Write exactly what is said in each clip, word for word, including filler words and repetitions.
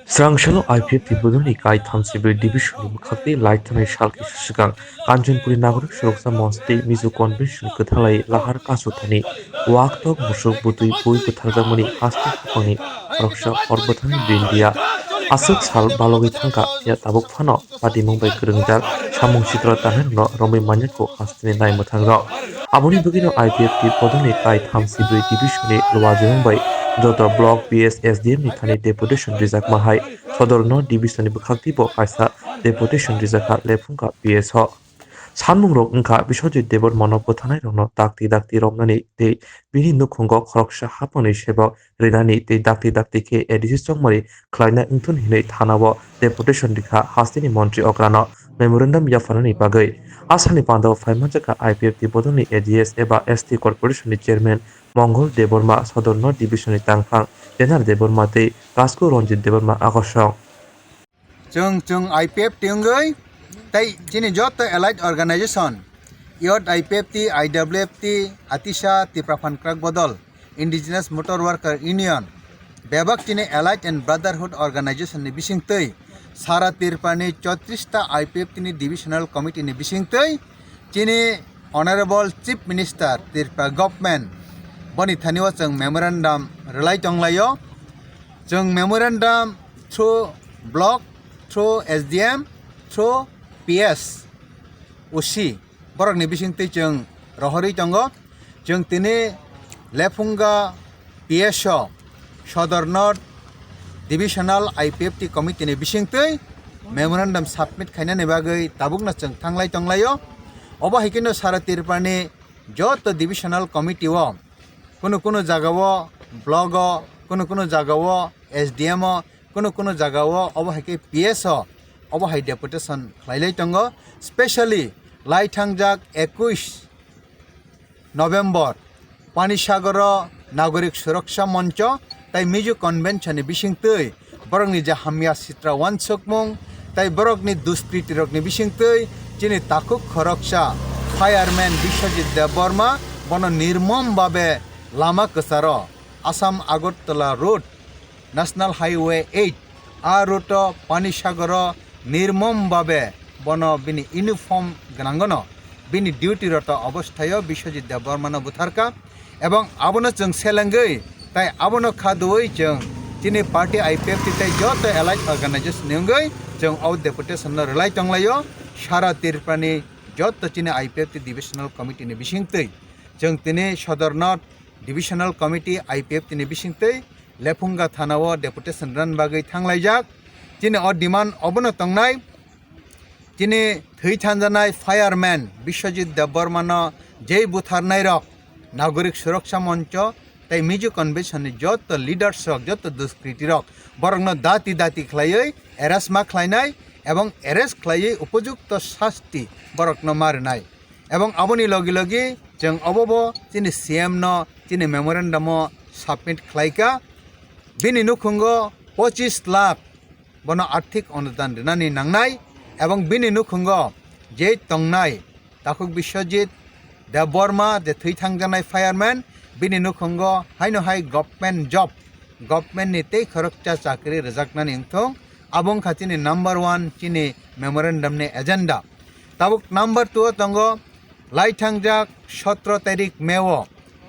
Srang salo I P F T ni bodolni kai thamsibri division ni bwkhak tei lai thanai sal kisa swkang Kanchanpuri Nagorik Suroksha Monch tei Mizo Convention kwthalai lahar kasu thani waktok musuk bwtwi bui bwtharjakmani haste hapangni khoroksa hor bwthangni din dia. Aswk sal balogwi thangkha, phiya tabuk phano patimung bai kwrwngjak samung sitra tangnai rokno romwi manya kho hasteni nai mwthangrok. Aboni bagwino I P F T ni bodolni kai thamsibri division ni luajimung bai joto block, P S, S D M ni thani deputation rijakma hai Sodorno division ni bwkhak teibo kaisa deputation rijakha Lephungka P S o. Sanmungrok wngkha Biswajit Debbarmano bwtharnairokno dakti dakti romnani tei bini nukhungo khoroksa hapangni sebok rinani tei dakti dakti khe A D C chongmari khlaina wngthun hinwi thanao deputation rikha hasteni montri okrano memorandum yapharnani bagwi. Asani pandao phaimanjakha I P F T bodolni A D S eba S T corporation ni chairman Mongol Debbarma, Sodorno division ni tangphang Tenar Debbarma tei Kasku Ranjit Debbarma akosong. Chwng, chwng I P F T wngwi tei chini joto allied organization, Youth I P F T, I W F T, Atisa, Tipra Phan Kwrak Bodol, Indigenous Motor Worker Union, bebak chini allied and brotherhood organization ni bisingtwi sara Tripura ni choitrish ta I P F T ni divisional committee ni bisingtwi chini Honorable Chief Minister Tripura Government boni thani o chwng memorandum rwlai tonglaio. Chwng memorandum through block, through S D M, through P S, O C, borokni bisingtwi chwng rohorwi tongo. Chwng tini Lephunga P S o Sodor North Divisional I P F T Committee ni bisingtwi memorandum submit khainani bagwi tabukno chwng thanglai tonglaio. Obo hai kheno sara Tripura ni joto divisional committee o, kunu kunu jaga o block o, kunu kunu jaga o S D M o, kunu kunu jaga o obo hai khe P S o obo hai deputation khlailai tongo. Specially lai thangjak ekush November Panisagoro Nagorik Suraksha Moncho tai Mizo Convention ni bisingtwi borokni je hamya sitra wansukmung tai borokni duskritirokni bisingtwi chini takhuk khoroksa fireman Biswajit Debbarma bono nirmom babe lama kwcharo Assam Agartala Road National Highway eight, a route o Panisagoro nirmom babe bono bini uniform gwnanggono bini duty rota obosthayo Biswajit Debbarmano butharkha. Ebong abono chwng selengwi tai abono kha duwi chwng chini party I P F T tai joto allied organization ni wngwi chwng o deputation no rwlai tonglaio. Sara Tripura ni joto chini I P F T divisional committee ni bisingtwi chwng tini Sodor North Divisional Committee I P F T ni bisingtwi Lephunga thana o deputation rwna bagwi thanglaijak. Chini o demand obono tongnai, chini thwi thanjanai fireman Biswajit Debbarmano jei butharnairok Nagorik Suraksha Moncho tei Mizo Convention ni joto leaders rok, joto duskritirok borokno dati dati khlaiwi arrest ma khlainai ebong arrest khlaiwi upojukto sasti borokno ma rwnai. Ebong aboni logi logi chwng obobo chini C M no chini memorandum o submit khlaika. Bini nukhungo pochis lakh bono arthik onudan rinani nangnai ebong bini nukhungo je tongnai takhuk Biswajit Debbarma je thwi thangjanai fireman, bini nukhungo haino hai government job, government ni tei khoroksa chakri rwjaknani wngthung, abo wngkha chini number one chini memorandum ni agenda. Tabuk number two o tongo lai thangjak sotro tarik May o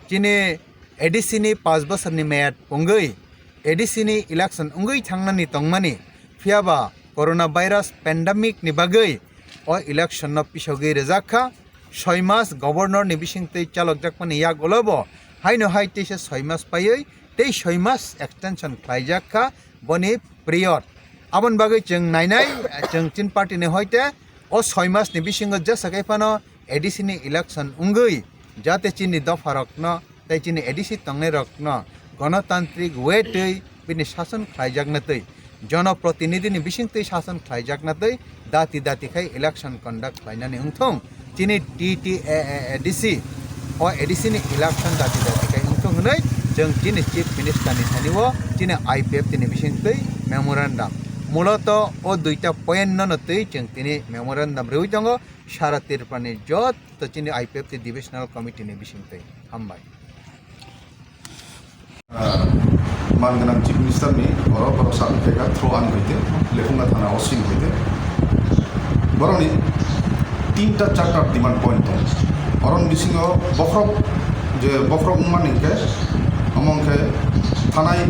chini A D C ni panch bosorni meyad pungwi A D C ni election wngwi thangnani tongmani, phiyaba corona virus pandemic ni bagwi o election no pisogwi rwjak kha. Soi mas governor ni bisingtwi chalokjakmani yak ulo bo haino hai teisa soi mas paiwi tei soi mas extension khlaijak kha boni period. Aboni bagwi chwng nainai, chwng chini party ni hoite o soi mas ni bisingo jesa khe phano A D C ni election wngwi jate chini dopha rokno tei chini A D C tongnai rokno gonotantrik way twi bini sason khlaijakna twi, jonoprotinidhi ni bisingtwi sason khlaijakna twi dati dati khai election conduct khlainani wngthung. Chini T T A A A D C o A D C ni election dati dati khai wngthung hwnwi chwng chini Chief Minister ni thani o chini I P F T ni bisingtwi memorandum. Muloto o duita point no no twi chwng tini memorandum rwi tongo sara Tripura ni joto chini I P F T divisional committee ni bisingtwi. Hambai. man gwnang Chief Minister ni oro borok submit khaikha through ani hoite, Lephunga thana O C ni hoite. Borokni tinta charta demand point tongo. Oroni bisingo bokhorok je bokhorok wngmani hinkhe, omo hinkhe thanai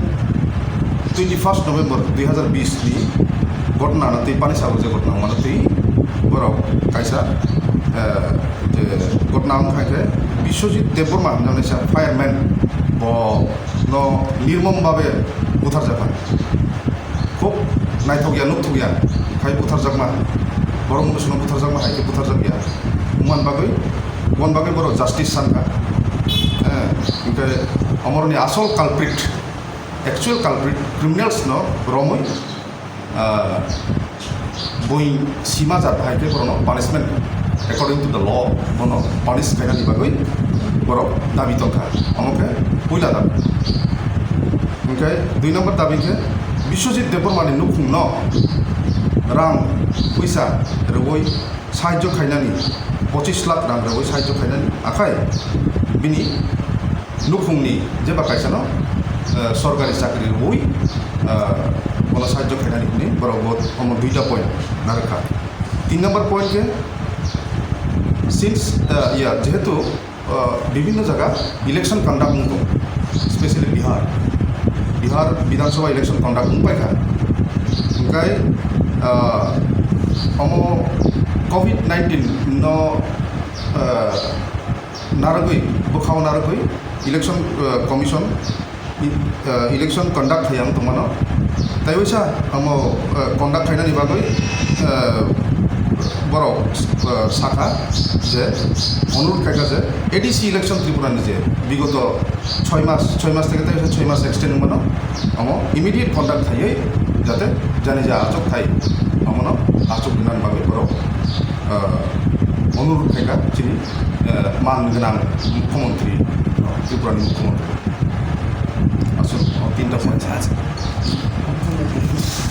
twenty first November dui hazar bis ni ghotna no twi pani sabo je ghotna wngmano twi borok kaisa, eh, je ghotna wngkha hinkhe Biswajit Debbarma hinwi sa fireman bo no nirmom babe butharjakha. Khub naithokya, nukthokya khai butharjakma, borok mwnwisino butharjakma hai khe butharjakya. Wngmani bagwi, wngmani bagwi borok justice sankha. Eh, hinkhe omoroni asol culprit, actual culprit, criminals no romwi, ah, bui sima jat hai khe borokno punishment according to the law bono punish khainani bagwi borok dabi tongkha. Omo khe puila dabi. Hinkhe dui number dabi khe Biswajit Debbarmani nukhungno rang puisa rwui sahajyo khainani, pochis lakh rang rwui sahajyo khainani, akhai bini nukhungni jeba kaisano, eh, sorkari chakri rwui, eh, bono sahajyo khainani hwnwi borok bo omo duita point narwkha. Tin number point khe, since, eh, ya, jehetu, eh, bibhinno jaga election conduct wng tongo, specially Bihar, Bihar Bidhan Sabha election conduct wng paikha, hwnkhe, eh, omo covid nineteen no, eh, narwgwi, bwkhao narwgwi election, uh, commission, i-, uh, election conduct khai ang tongmano. Tai waisa amo, uh, conduct khainani bagwi, uh, borok, uh, sakha je, onurod khaikha je A D C election Tripura ni je bigoto choi mas, choi mas theke tai waisa choi mas extend wngmano, amo immediate conduct khaiwi jate jani ja achuk thai, amono achuk rinani bagwi borok, uh, onurod khaikha chini, uh, man gwnang mukhyamantri, uh, Tripura ni mukhyamantri.